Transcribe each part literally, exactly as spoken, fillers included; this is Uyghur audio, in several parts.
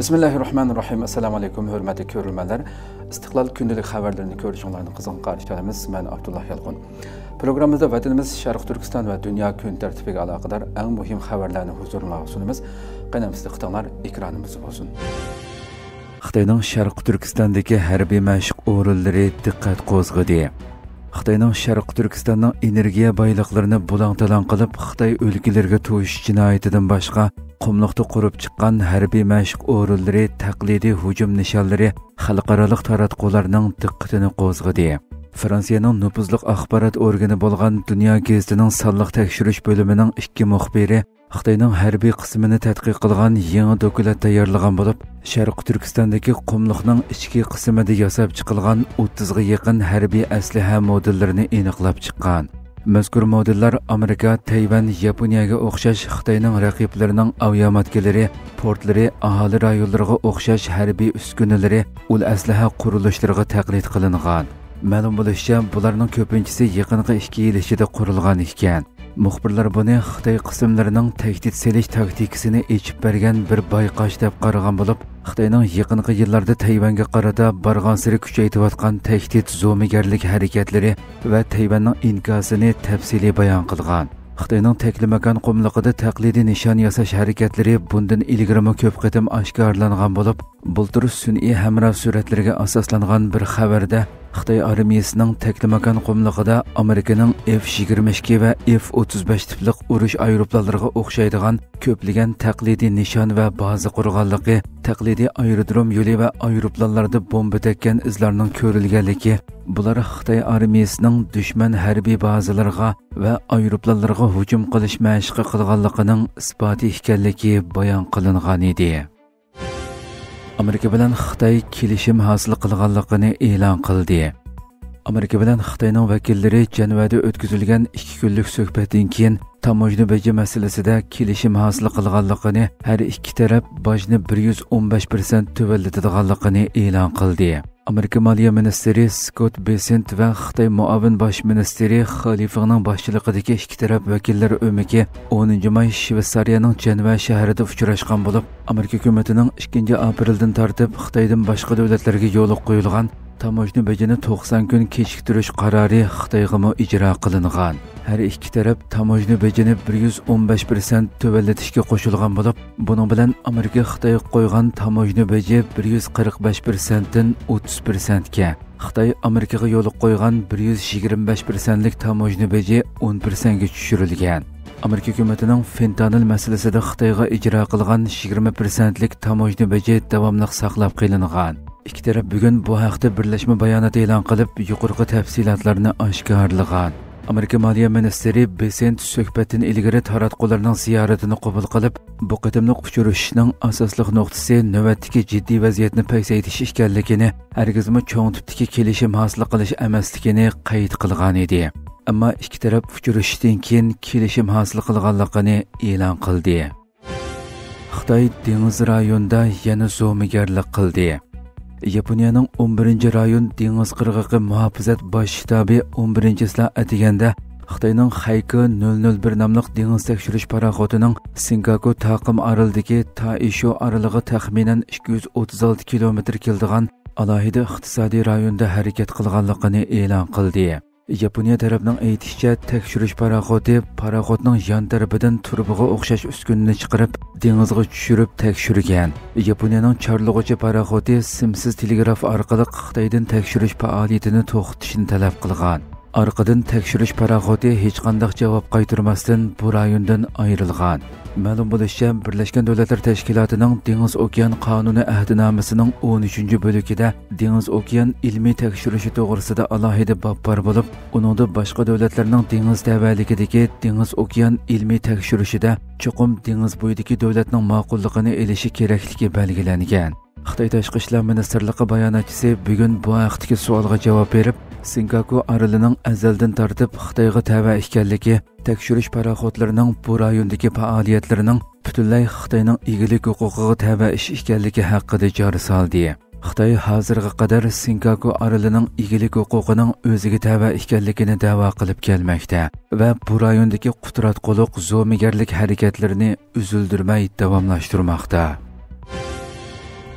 بىسمىللاھىررەھمانىررەھىم. ئەسسالامۇئەلەيكۇم، ھۆرمەتلىك كۆرۈرمەنلەر. ئىستىقلال كۈندىلىك خەۋەرلىرىنى كۆرۈشۈڭلارنى قىزغىن قارشى ئالىمىز. مەن ئابدۇللا يالقۇن. پروگراممىمىزدا ۋەتىنىمىز شەرقىي تۈركىستان ۋە دۇنيا كۈن تەرتىپىگە ئالاقىدار ئەڭ مۇھىم خەۋەرلەرنى ھۇزۇرۇڭلارغا سۇنىمىز. قېنى ئەمدى دىققىتىڭلار ئېكرانىمىزدا بولسۇن. خىتاينىڭ شەرقىي تۈركىستاندىكى ھەربىي مەشىق ئورۇنلىرى دىققەت قوزغىدى. خىتاينىڭ شەرقىي تۈركىستاننىڭ ئېنېرگىيە بايلىقلىرىنى بۇلاڭ-تالاڭ قىلىپ، خىتاي ئۆلكىلىرىگە توشۇش جىنايىتىدىن باشقا، قۇملۇقتا قۇرۇپ چىققان ھەربىي مەشىق ئورۇنلىرى تەقلىدىي ھۇجۇم نىشانلىرى خەلقئارالىق تاراتقۇلارنىڭ دىققىتىنى قوزغىدى. فرانسىيەنىڭ نوپۇزلۇق ئاخبارات ئورگىنى بولغان دۇنيا گېزىتىنىڭ سانلىق تەكشۈرۈش بۆلۈمىنىڭ ئىككى مۇخبىرى خىتاينىڭ ھەربىي قىسمىنى تەتقىق قىلغان يېڭى دوكلات تەييارلىغان بولۇپ، شەرقىي تۈركىستاندىكى قۇملۇقنىڭ ئىچكى قىسمىدا ياساپ چىقىلغان ئوتتۇزغا يېقىن ھەربىي ئەسلىھە مودېللىرىنى ئېنىقلاپ چىققان. مەزكۇر مودېللار ئامېرىكا، تەيۋەن، ياپونىيەگە ئوخشاش خىتاينىڭ رەقىبلىرىنىڭ ئاۋىياماتكىلىرى، پورتلىرى، ئاھالە رايونلىرىغا ئوخشاش ھەربىي ئۈسكۈنىلىرى، ئۇل ئەسلىھە قۇرۇلۇشلىرىغا تەقلىد قىلىنغان. مەلۇم بولۇشىچە، بۇلارنىڭ كۆپىنچىسى يېقىنقى ئىككى يىل ئىچىدە قۇرۇلغان ئىكەن. مۇخبىرلار بۇنى خىتاي قىسىملىرىنىڭ تەھدىت سېلىش تاكتىكىسىنى ئېچىپ بەرگەن بىر بايقاش دەپ قارىغان بولۇپ، خىتاينىڭ يېقىنقى يىللاردا تەيۋەنگە قارىتا بارغانسېرى كۈچەيتىۋاتقان تەھدىت زومىگەرلىك ھەرىكەتلىرى ۋە تەيۋەننىڭ ئىنكاسىنى تەپسىلىي بايان قىلغان. خىتاينىڭ تەكلىماكان قۇملۇقىدا تەقلىدىي نىشان ياساش ھەرىكەتلىرى بۇندىن ئىلگىرىمۇ كۆپ قېتىم ئاشكارىلانغان بولۇپ، بۇلتۇر سۈنئىي ھەمراھ سۈرەتلىرىگە ئاساسلانغان بىر خەۋەردە، خىتاي ئارمىيىسىنىڭ تەكلىماكان قۇملۇقىدا ئامېرىكىنىڭ ئېف يىگىرمە ئىككى ۋە ئېف ئوتتۇز بەش تىپلىق ئۇرۇش ئايروپىلانلىرىغا ئوخشايدىغان كۆپلىگەن تەقلىدىي نىشان ۋە بازا قۇرغانلىقى، تەقلىدىي ئايرودروم يولى ۋە ئايروپىلانلاردا بومبا تەگكەن ئىزلارنىڭ كۆرۈلگەنلىكى، بۇلار خىتاي ئارمىيىسىنىڭ دۈشمەن ھەربىي بازىلىرىغا ۋە ئايروپىلانلىرىغا ھۇجۇم قىلىش مەشىقى قىلغانلىقىنىڭ ئىسپاتى ئىكەنلىكى بايان قىلىنغان ئىدى. ئامېرىكا بىلەن خىتاي كېلىشىم ھاسىل قىلغانلىقىنى ئېلان قىلدى. ئامېرىكا بىلەن خىتاينىڭ ۋەكىللىرى جەنۋەدە ئۆتكۈزۈلگەن ئىككى كۈنلۈك سۆھبەتتىن كېيىن، تاموژنا بېجى مەسىلىسىدە كېلىشىم ھاسىل قىلغانلىقىنى، ھەر ئىككى تەرەپ باجنى بىر يۈز ئون بەش پىرسەنت تۆۋەنلىتىدىغانلىقىنى ئېلان قىلدى. ئامېرىكا مالىيە مىنىستىرى سكوت بېسېنت ۋە خىتاي مۇئاۋىن باش مىنىستىرى خې لىفېڭنىڭ باشچىلىقىدىكى ئىككى تەرەپ ۋەكىللەر ئۆمىكى ئونىنچى ماي شۋېتسارىيەنىڭ جەنۋە شەھىرىدە ئۇچراشقان بولۇپ، ئامېرىكا ھۆكۈمىتىنىڭ ئىككىنچى ئاپرېلدىن تارتىپ خىتايدىن باشقا دۆلەتلەرگە يولغا قويۇلغان تاموژنا بېجىنى توقسان كۈن كېچىكتۈرۈش قارارى خىتايغىمۇ ئىجرا قىلىنغان. ھەر ئىككى تەرەپ تاموژنا بېجىنى بىر يۈز ئون بەش پىرسەنت تۆۋەنلىتىشكە قوشۇلغان بولۇپ، بۇنىڭ بىلەن ئامېرىكا خىتايغا قويغان تاموژنا بېجى بىر يۈز قىرىق بەش پىرسەنتتىن ئوتتۇز پىرسەنتكە، خىتاي ئامېرىكىغا يولغا قويغان بىر يۈز يىگىرمە بەش پىرسەنتلىك تاموژنا بېجى ئون پىرسەنتكە چۈشۈرۈلگەن. ئامېرىكا ھۆكۈمىتىنىڭ فېنتانىل مەسىلىسىدە خىتايغا ئىجرا قىلغان يىگىرمە پىرسەنتلىك تاموژنا بېجى داۋاملىق ساقلاپ قېلىنغان. ئىككى تەرەپ بۈگۈن بۇ ھەقتە بىرلەشمە بايانات ئېلان قىلىپ، يۇقىرىقى تەپسىلاتلارنى ئاشكارىلىغان. ئامېرىكا مالىيە مىنىستىرى بېسېنت سۆھبەتتىن ئىلگىرى تاراتقۇلارنىڭ زىيارىتىنى قوبۇل قىلىپ، بۇ قېتىملىق ئۇچرىشىشنىڭ ئاساسلىق نۇقتىسى نۆۋەتتىكى جىددىي ۋەزىيەتنى پەسەيتىش ئىكەنلىكىنى، ھەرگىزمۇ چوڭ تىپتىكى كېلىشىم ھاسىل قىلىش ئەمەسلىكىنى قەيت قىلغان ئىدى. ئەمما ئىككى تەرەپ ئۇچرىشىشتىن كېيىن كېلىشىم ھاسىل قىلغانلىقىنى ئېلان قىلدى. خىتاي دېڭىز رايونىدا يەنە زومىگەرلىك قىلدى. ياپونىيەنىڭ ئون بىرىنچى رايون دېڭىز قىرغىقى مۇھاپىزەت باش شتابى ئون بىرىنچى سائەت دېگەندە خىتاينىڭ خەيكې نۆل نۆل بىر ناملىق دېڭىز تەكشۈرۈش پاراخوتىنىڭ سېنكاكۇ تاقىم ئارىلىدىكى تائىشۇ ئارىلىغا تەخمىنەن ئىككى يۈز ئوتتۇز ئالتە كىلومېتىر كېلىدىغان ئالاھىدە ئىقتىسادىي رايوندا ھەرىكەت قىلغانلىقىنى ئېلان قىلدى. ياپونىيە تەرەپنىڭ ئېيتىشىچە، تەكشۈرۈش پاراخوتى پاراخوتنىڭ يان تەرىپىدىن تۇرۇبىغا ئوخشاش ئۈسكۈنىنى چىقىرىپ، دېڭىزغا چۈشۈرۈپ تەكشۈرگەن. ياپونىيەنىڭ چارلىغۇچى پاراخوتى سىمسىز تېلېگراف ئارقىلىق خىتايدىن تەكشۈرۈش پائالىيىتىنى توختىتىشنى تەلەپ قىلغان. ئارقىدىن تەكشۈرۈش پاراخوتى ھېچقانداق جاۋاب قايتۇرماستىن، بۇ رايوندىن ئايرىلغان. مەلۇم بولۇشىچە، بىرلەشكەن دۆلەتلەر تەشكىلاتىنىڭ دېڭىز ئوكيان قانۇنى ئەھدىنامىسىنىڭ ئون ئۈچىنچى بۆلىكىدە دېڭىز ئوكيان ئىلمىي تەكشۈرۈشى توغرىسىدا ئالاھىدە باب بار بولۇپ، ئۇنىڭدا باشقا دۆلەتلەرنىڭ دېڭىز تەۋەلىكىدىكى دېڭىز ئوكيان ئىلمىي تەكشۈرۈشىدە چوقۇم دېڭىز بويىدىكى دۆلەتنىڭ ماقۇللۇقىنى ئېلىشى كېرەكلىكى بەلگىلەنگەن. خىتاي تاشقى ئىشلار مىنىستىرلىقى باياناتچىسى بۈگۈن بۇ ھەقتىكى سوئالغا جاۋاب بېرىپ، سېنكاكۇ ئارىلىنىڭ ئەزەلدىن تارتىپ خىتايغا تەۋە ئىكەنلىكى، تەكشۈرۈش پاراخوتلىرىنىڭ بۇ رايوندىكى پائالىيەتلىرىنىڭ پۈتۈنلەي خىتاينىڭ ئىگىلىك ھوقۇقىغا تەۋە ئىش ئىكەنلىكى ھەققىدە جار سالدى. خىتاي ھازىرغا قەدەر سېنكاكۇ ئارىلىنىڭ ئىگىلىك ھوقۇقىنىڭ ئۆزىگە تەۋە ئىكەنلىكىنى دەۋا قىلىپ كەلمەكتە ۋە بۇ رايوندىكى قۇتراتقۇلۇق زومىگەرلىك ھەرىكەتلىرىنى ئۈزۈلدۈرمەي داۋاملاشتۇرماقتا.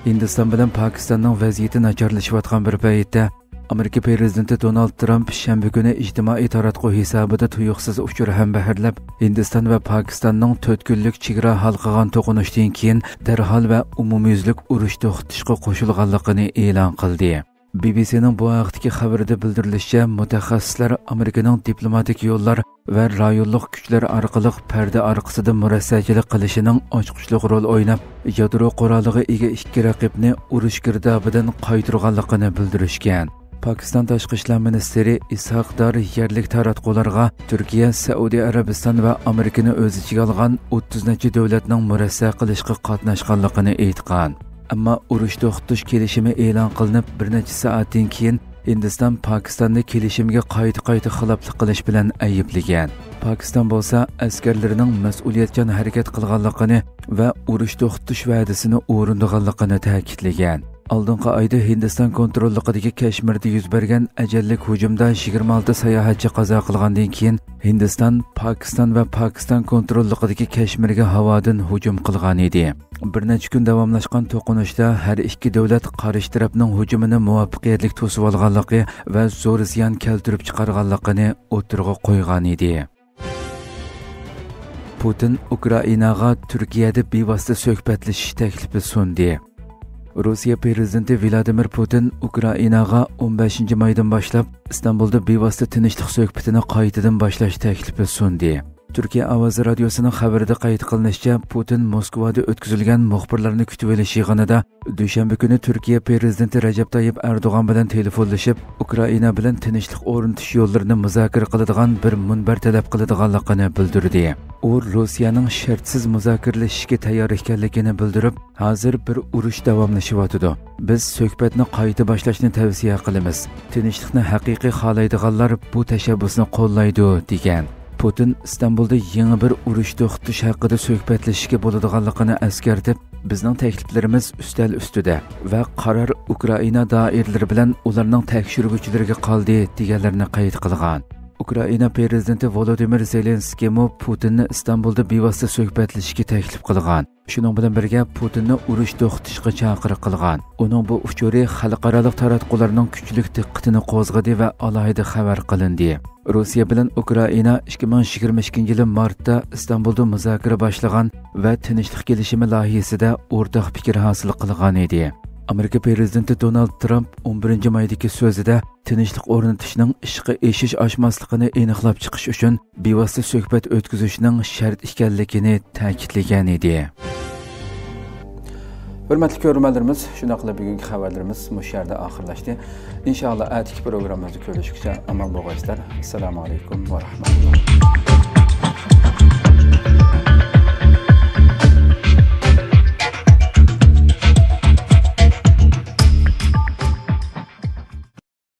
ھىندىستان بىلەن پاكىستاننىڭ ۋەزىيىتى ناچارلىشىۋاتقان بىر پەيتتە، ئامېرىكا پىرېزىدېنتى دونالد ترامپ شەنبە كۈنى ئىجتىمائىي تاراتقۇ ھېسابىدا تۇيۇقسىز ئۇچۇر ھەمبەھىرلەپ، ھىندىستان ۋە پاكىستاننىڭ تۆت كۈنلۈك چېگرا ھالقىغان توقۇنۇشتىن كېيىن دەرھال ۋە ئومۇميۈزلۈك ئۇرۇش توختىتىشقا قوشۇلغانلىقىنى ئېلان قىلدى. بى بى سىنىڭ بۇ ھەقتىكى خەۋىرىدە بىلدۈرۈلۈشىچە، مۇتەخەسسىسلەر ئامېرىكىنىڭ دىپلوماتىك يوللار ۋە رايونلۇق كۈچلەر ئارقىلىق پەردە ئارقىسىدا مۇرەسسەچىلىك قىلىشىنىڭ ئاچقۇچلۇق رول ئويناپ، يادرو قورالىغا ئىگە ئىككى رەقىبنى ئۇرۇش گىردابىدىن قايتۇرغانلىقىنى بىلدۈرۈشكەن. پاكىستان تاشقى ئىشلار مىنىستىرى ئىسھاق دار يەرلىك تاراتقۇلارغا تۈركىيە، سەئۇدى ئەرەبىستان ۋە ئامېرىكىنى ئۆز ئىچىگە ئالغان ئوتتۇز نەچچە دۆلەتنىڭ مۇرەسسە قىلىشقا قاتناشقانلىقىنى ئېيتقان. ئەمما ئۇرۇش توختىتىش كېلىشىمى ئېلان قىلىنىپ، بىر نەچچە سائەتتىن كېيىن ھىندىستان پاكىستاننى كېلىشىمگە قايتا-قايتا خىلاپلىق قىلىش بىلەن ئەيىبلىگەن. پاكىستان بولسا ئەسكەرلىرىنىڭ مەسئۇلىيەتچان ھەرىكەت قىلغانلىقىنى ۋە ئۇرۇش توختىتىش ۋەدىسىنى ئورۇندىغانلىقىنى تەكىتلىگەن. ئالدىنقى ئايدا ھىندىستان كونتروللۇقىدىكى كەشمىردە يۈز بەرگەن ئەجەللىك ھۇجۇمدا يىگىرمە ئالتە ساياھەتچى قازا قىلغاندىن كېيىن، ھىندىستان پاكىستان ۋە پاكىستان كونتروللۇقىدىكى كەشمىرگە ھاۋادىن ھۇجۇم قىلغان ئىدى. بىر نەچچە كۈن داۋاملاشقان توقۇنۇشتا ھەر ئىككى دۆلەت قارشى تەرەپنىڭ ھۇجۇمىنى مۇۋەپپەقىيەتلىك توسۇۋالغانلىقى ۋە زور زىيان كەلتۈرۈپ چىقارغانلىقىنى ئوتتۇرىغا قويغان ئىدى. پۇتىن ئۇكرائىناغا تۈركىيەدە بىۋاسىتە سۆھبەتلىشىش تەكلىپى سۇندى. روسىيە پىرېزىدېنتى ۋلادىمىر پۇتىن ئۇكرائىناغا ئون بەشىنچى مايدىن باشلاپ ئىستانبۇلدا بىۋاسىتە تىنچلىق سۆھبىتىنى قايتىدىن باشلاش تەكلىپى سۇندى. تۈركىيە ئاۋازى رادىيوسىنىڭ خەۋىرىدە قەيت قىلىنىشىچە، پۇتىن موسكۋادا ئۆتكۈزۈلگەن مۇخبىرلارنى كۈتۈۋېلىش يىغىنىدا دۈشەنبە كۈنى تۈركىيە پىرېزىدېنتى رەجەپ تايىپ ئەردوغان بىلەن تېلېفونلىشىپ، ئۇكرائىنا بىلەن تىنچلىق ئورنىتىش يوللىرىنى مۇزاكىرە قىلىدىغان بىر مۇنبەر تەلەپ قىلىدىغانلىقىنى بىلدۈردى. ئۇ روسىيەنىڭ شەرتسىز مۇزاكىرىلىشىشكە تەييار ئىكەنلىكىنى بىلدۈرۈپ، ھازىر بىر ئۇرۇش داۋاملىشىۋاتىدۇ. بىز سۆھبەتنى قايتا باشلاشنى تەۋسىيە قىلىمىز. تىنچلىقنى ھەقىقىي خالايدىغانلار بۇ تەشەببۇسنى قوللايدۇ، دېگەن. پۇتىن ئىستانبۇلدا يېڭى بىر ئۇرۇش توختىتىش ھەققىدە سۆھبەتلىشىشكە بولىدىغانلىقىنى ئەسكەرتىپ، بىزنىڭ تەكلىپلىرىمىز ئۈستەل ئۈستىدە ۋە قارار ئۇكرائىنا دائىرىلىرى بىلەن ئۇلارنىڭ تەكشۈرگۈچىلىرىگە قالدى، دېگەنلىرىنى قەيت قىلغان. ئۇكرائىنا پىرېزىدېنتى ۋولودىمىر زېلېنسكىيمۇ پۇتىننى ئىستانبۇلدا بىۋاسىتە سۆھبەتلىشىشكە تەكلىپ قىلغان. شۇنىڭ بىلەن بىرگە، پۇتىننى ئۇرۇش توختىتىشقا چاقىرىق قىلغان. ئۇنىڭ بۇ ئۇچۇرى خەلقئارالىق تاراتقۇلارنىڭ كۈچلۈك دىققىتىنى قوزغىدى ۋە ئالاھىدە خەۋەر قىلىندى. روسىيە بىلەن ئۇكرائىنا ئىككى مىڭ يىگىرمە ئىككىنچى يىلى مارتتا ئىستانبۇلدا مۇزاكىرە باشلىغان ۋە تىنچلىق كېلىشىمى لايىھىسىدە ئورتاق پىكىر ھاسىل قىلغان ئىدى. ئامېرىكا پىرېزىدېنتى دونالد ترامپ ئون بىرىنچى مايدىكى سۆزىدە تىنچلىق ئورنىتىشنىڭ ئىشقا ئېشىش-ئاشماسلىقىنى ئېنىقلاپ چىقىش ئۈچۈن بىۋاسىتە سۆھبەت ئۆتكۈزۈشنىڭ شەرت ئىكەنلىكىنى تەكىتلىگەن ئىدى. ھۆرمەتلىك كۆرۈرمەنلىرىمىز، شۇنداق قىلىپ بۈگۈنكى خەۋەرلىرىمىز مۇشۇ يەردە ئاخىرلاشتى. ئىنشائاللا، ئەتىكى پروگراممىمىزدا كۆرۈشكىچە ئامان بولغايسىلەر. ئەسسالامۇ ئەلەيكۇم ۋە رەھمەتۇللا.